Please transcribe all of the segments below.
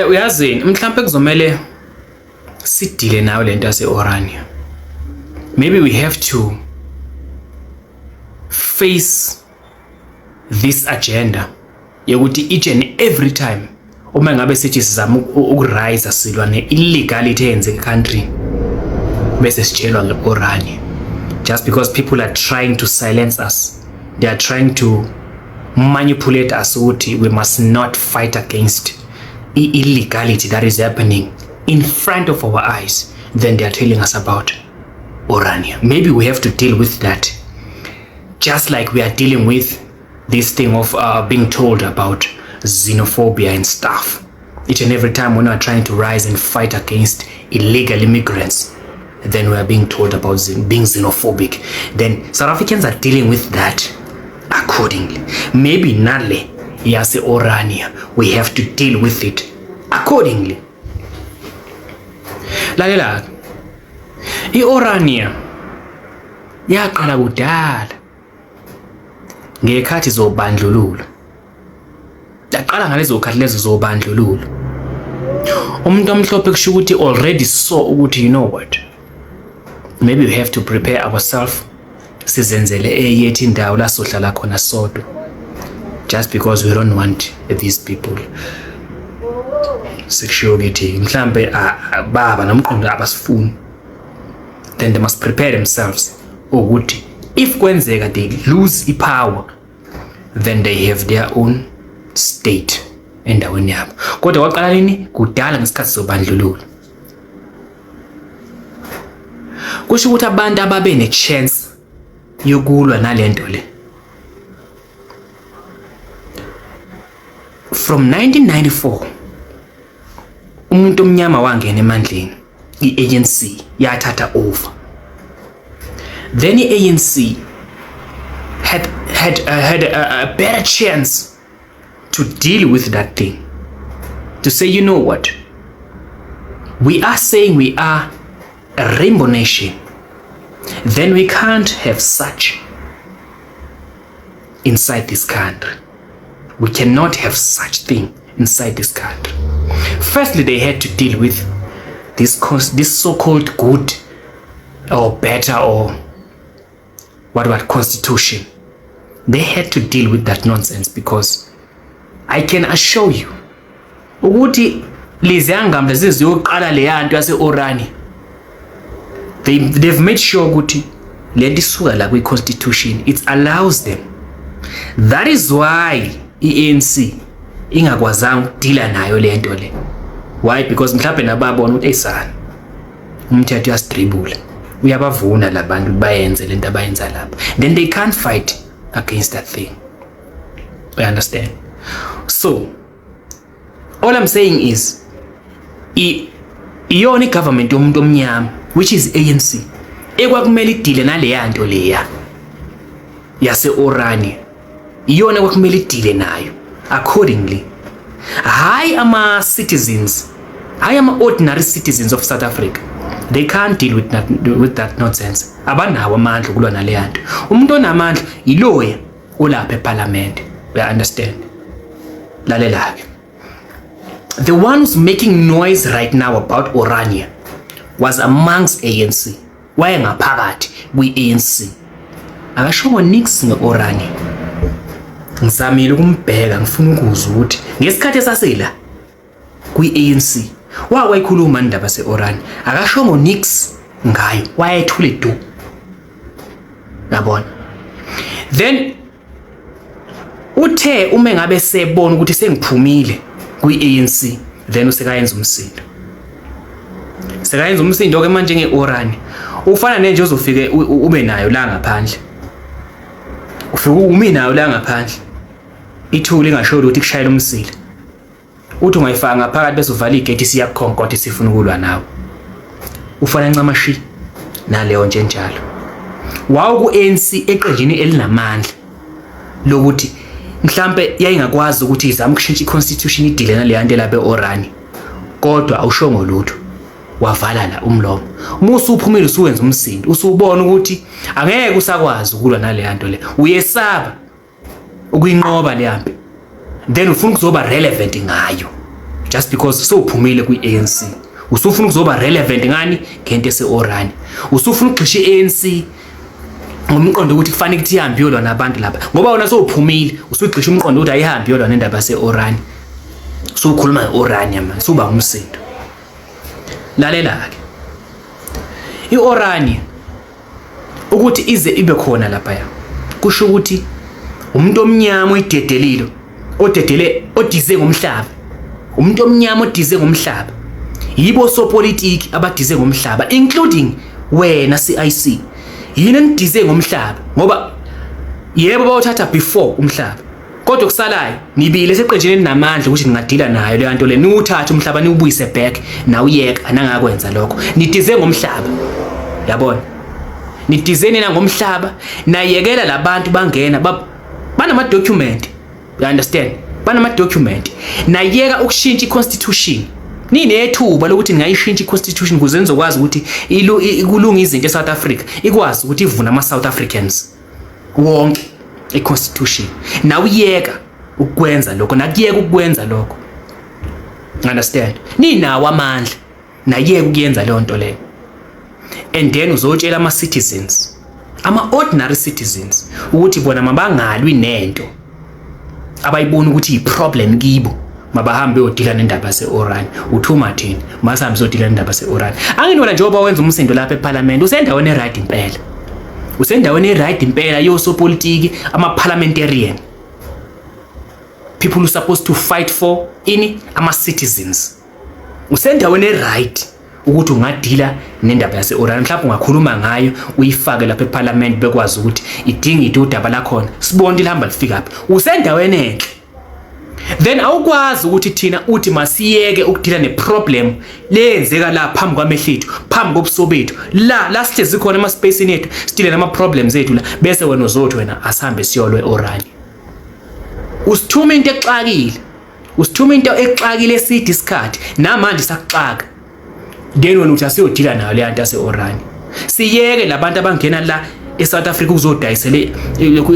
Uyazini mhlambe kuzomele sidile nayo lento yase Orania. Maybe we have to face this agenda yokuthi each and every time uma ngabe sithi sizama ukurise silwa ne-illegality eyenzeka e-country bese sitshelwa nge-Orania, just because people are trying to silence us, they are trying to manipulate us ukuthi we must not fight against i-illegality that is happening in front of our eyes. Then they are telling us about Orania. Maybe we have to deal with that, just like we are dealing with this thing of being told about xenophobia and stuff. Each and every time when we are trying to rise and fight against illegal immigrants, then we are being told about being xenophobic. Then South Africans are dealing with that accordingly. Maybe nale yase Orania, we have to deal with it accordingly. Lalela, i-Orania yaqala kudala ngekhathi zobandlululo, yaqala ngalezo khathi lezo zobandlululo. Umuntu omhlophe kusho ukuthi already saw ukuthi, you know what, maybe we have to prepare ourselves, sizenzele eyethu indawo la sohlala khona sodwa, just because we don't want these people. Sekushiwo ukuthi mhlambe baba nomqondo abasifuni, then they must prepare themselves ukuthi if kwenzeka they lose i-power, then they have their own state endaweni yabo. Kodwa kwaqala nini? Kudala, ngesikhathi sobandlululo. Kusho ukuthi abantu ababe ne-chance yokulwa nalento le from 1994, umuntu omnyama wangena emandleni, i-ANC yathatha over. Then i-ANC had a better chance to deal with that thing, to say, you know what, we are saying we are a rainbow nation, then we can't have such inside this country. We cannot have such thing inside this country. Firstly, they had to deal with this so-called good or better or what constitution. They had to deal with that nonsense, because I can assure you ukuthi leziyangamba ziziyoqala leya nto yase-Orania, they've made sure ukuthi lento isuka la kwi-constitution. It allows them. That is why i-ANC ingakwazanga ukudila nayo le nto le. Why? Because mhlawumbe nababona ukuthi eyisana umthetho uyasidribula, uyabavuna labantu bayenze lento abayenza lapha, then they can't fight against that thing. You understand? So all I'm saying is iyona i-government yomuntu omnyama, which is ANC, ekwakumele idile naleya nto leya yase-Orania. Iyona kwakumele idile nayo accordingly, hayi ama-citizens, hayi ama-ordinary citizens of South Africa. They can't deal with that nonsense. Abanawo amandla ukulwa naleya nto. Umuntu onamandla yiloya olapha ephalamende. You understand? Lalela-ke, the one who's making noise right now about Orania was amongst ANC, wayengaphakathi kwi-ANC, akashongo nix nge-Orania. Ngizamile ukumbheka, ngifuna ukuzwa ukuthi ngesikhathi esasela kwi-ANC wawayikhuluma indaba se-Orania, akashongo nix ngayo, wayethule du, yabona. Then uthe uma ngabe sebona ukuthi sengiphumile kwi-ANC, then usekayenza umsindo, sekayenza umsindo ke manje nge-Orania. Ufana nenje ozofike ube nayo la ngaphandle, ufike umi nayo la ngaphandle, ithule ingasho ukuthi kushayela umsila, uthi ungayifaka ngaphakathi bese uvala igate, siyakukhonkotha, sifuna ukulwa nawe. Ufana ncamashi naleyo nje njalo. Wawu ku-ANC, eqenjini elinamandla lokuthi mhlambe yayingakwazi ukuthi izame ukushintsha i-constitution, idile naleya nto lapha e-Orania, kodwa awushongo lutho, wavala la umlomo. Uma usuphumile, usuwenza umsindo, usubona ukuthi angeke usakwazi ukulwa naleya nto le, uyesaba ukuyinqoba leya mpi, then ufuna ukuzoba relevant ngayo. Just because sowuphumile kwi-ANC, usufuna ukuzoba relevant ngani ngento ese-Orania. Usufuna ukugxisha i-ANC ngomqondo ukuthi kufanele ukuthi ihambe iyolwa nabantu lapha, ngoba wena sowuphumile, usugxisha umqondo ukuthi ayihambe iyolwa nendaba yase-Orania. Usukhuluma nge-Orania manje, suba umsindo. Lalela-ke, i-Orania ukuthi ize ibe khona laphaya kusho ukuthi umuntu omnyama oyidedelile, odedele, odize ngomhlaba, umuntu omnyama odize ngomhlaba, yibo sopolitiki abadize ngomhlaba, including wena CIC. Yini enidize ngomhlaba? Ngoba yebo, bawuthatha before umhlaba, kodwa kusalayo nibile seqenjini elinamandla ukuthi ningadila nayo leyo nto le, niwuthathe umhlaba niwubuyise back. Nawuyeka, anangakwenza lokho. Nidize ngomhlaba, yabona, nidize nina ngomhlaba, nayekela labantu bangena banama document, you understand, banama document. Nayeka ukushintsha i-constitution. Ninethuba lokuthi ningayishintsha i-constitution ukuze nizokwazi ukuthi kulunga izinto eSouth Africa, ikwazi ukuthi ivune ama-South Africans wonke i-constitution. Nawuyeka ukwenza lokho, nakuyeka ukwenza lokho, understand? Ninawo amandla, nayeka ukuyenza leyo nto leyo. And then uzotshela ama-citizens, ama-ordinary citizens, ukuthi bona mabangalwi nento abayibona ukuthi i-problem kibo, mabahambe beyodila nendaba yase-Orania. Uthuma thina masihambe siyodila nendaba yase-Orania? Angini wena, njengoba wenza umsindo lapha ephalamende, usendaweni e-right impela, usendaweni e-right impela yosopolitiki, ama-parliamentarian, people who supposed to fight for ini, ama-citizens. Usendaweni e-right ukuthi ungadila nendaba yase-Orania, mhlawumbe ungakhuluma ngayo, uyifake lapha eParliament, bekwazi ukuthi idingide udaba lakhona, sibone ukuthi lihamba lifikaphi. Usendaweni enhle. Then awukwazi ukuthi thina uthi masiyeke ukudila neproblem leyenzeka la phambi kwamehlo ethu, phambi kobuso bethu, la la sihlezi khona ema-spacini ethu, sidile nama-problems ethu la, bese wena uzothi wena asihambe siyolwe e-Orania. Usithuma into exakile, usithuma into exakile eside isikhathi, namanje sakuxaka. Then wena uthi asiyodila nayo le nto yase-Orania, siyeke labantu abangena la eSouth Africa ukuzodayisela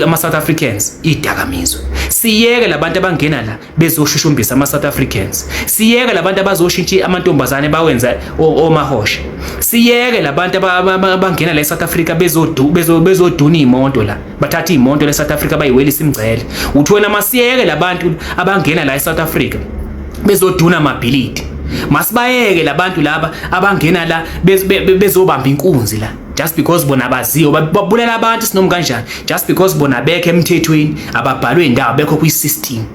ama-South Africans idakamizwa, siyeke labantu abangena la bezoshushumbisa ama-South Africans, siyeke labantu abazoshintsha amantombazane bawenza omahosha, siyeke labantu abangena la eSouth Africa bezoduna iy'moto la, bathatha iy'moto la eSouth Africa bayiwelisa imngcele. Uthi wena masiyeke labantu abangena la eSouth Africa bezoduna amabhilidi, masibayeke labantu laba abangena la bezobamba inkunzi la, just because bona abaziyo babulala abantu sinoma kanjani, just because bona bekho emthethweni, ababhalwe indawo, bekho kwi-system.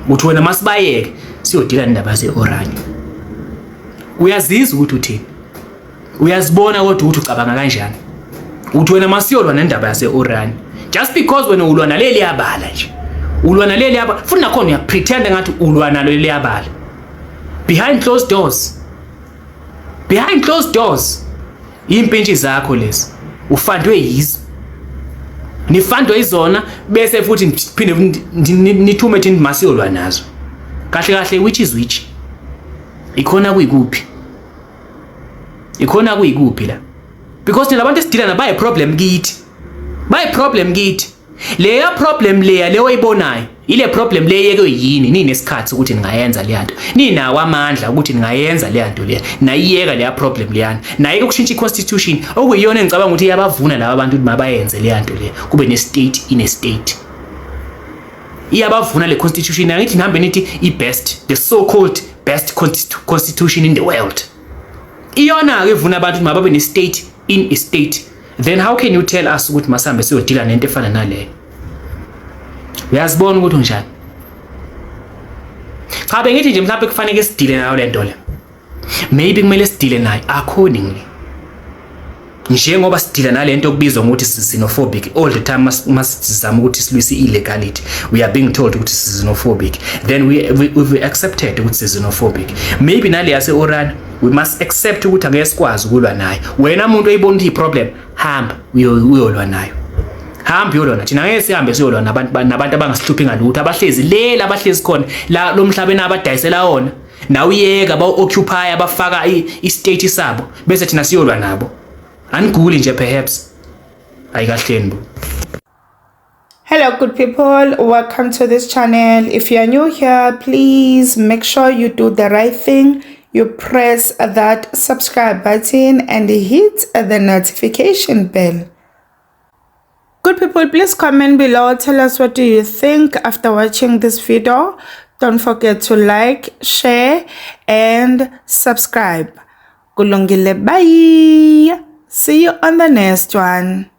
Uthi wena masibayeke siyodila nendaba yase-Orania. Uyazizwa ukuthi uthini? Uyazibona kodwa ukuthi ucabanga kanjani? Uthi wena masiyolwa nendaba yase-Orania just because wena ulwa naleli yabala nje, ulwa naleli yabala, futhi nakhona uyapretend ngathi ulwa nalo leli yabala behind closed doors, behind closed doors. Impintshi zakho lezi ufandwe yizo, nifandwe izona, bese futhi niphinde nithume thini masiyolwa nazo. Kahle kahle, which is which? Ikhona kuyikuphi? Ikhona kuyikuphi la? Because thina abantu esidila nabo bayi problem kithi, bayi problem kithi. Leya problem leya leyo oyibonayo, ile problem le yeke yini? Ninesikhathi ukuthi ningayenza leya nto, ninawo amandla ukuthi ningayenza leya nto leya, nayiyeka leya problem leyana, nayeke ukushintsha i-constitution, okuyiyona engicabanga ukuthi iyabavuna laba bantu ukuthi mabayenze leya nto leya, kube ne-state in a state. Iyabavuna le constitution. Angithi nihambe nithi i-best, the so called best constitution in the world, iyona-ke evuna abantu ukuthi mababe ne-state in a state. Then how can you tell us ukuthi masihambe siyodila nento efana naleyo? Uyazibona ukuthi unjani? Cha, bengithi nje mhlawumbe kufanele sidile nayo le nto le. Maybe kumele sidile nayo accordingly, njengoba sidila nalento okubizwa ngokuthi xenophobic all the time. Masizama ukuthi silwise illegality, we are being told ukuthi xenophobic. Then we accepted ukuthi xenophobic. Maybe nale yase Orania we must accept ukuthi angeke sikwazi ukulwa nayo. Wena muntu oyibona ukuthi i-problem, hamba uyolwa nayo, hamba uyolwa. Thina ngeke sihambe siyolwa nabantu abangasihluphi ngalutho, abahlezi lela, abahlezi khona la lo mhlabeni abadayisela wona, nawuyeka bawu-occupy, abafaka i-state sabo, bese thina siyolwa nabo. Aniguli nje perhaps? Ayikahleni bo. Hello, good people. Welcome to this channel. If you are new here, please make sure you do the right thing. You press that subscribe button and hit the notification bell. Good people, please comment below. Tell us what do you think after watching this video. Don't forget to like, share and subscribe. Kulungile, bye. See you on the next one.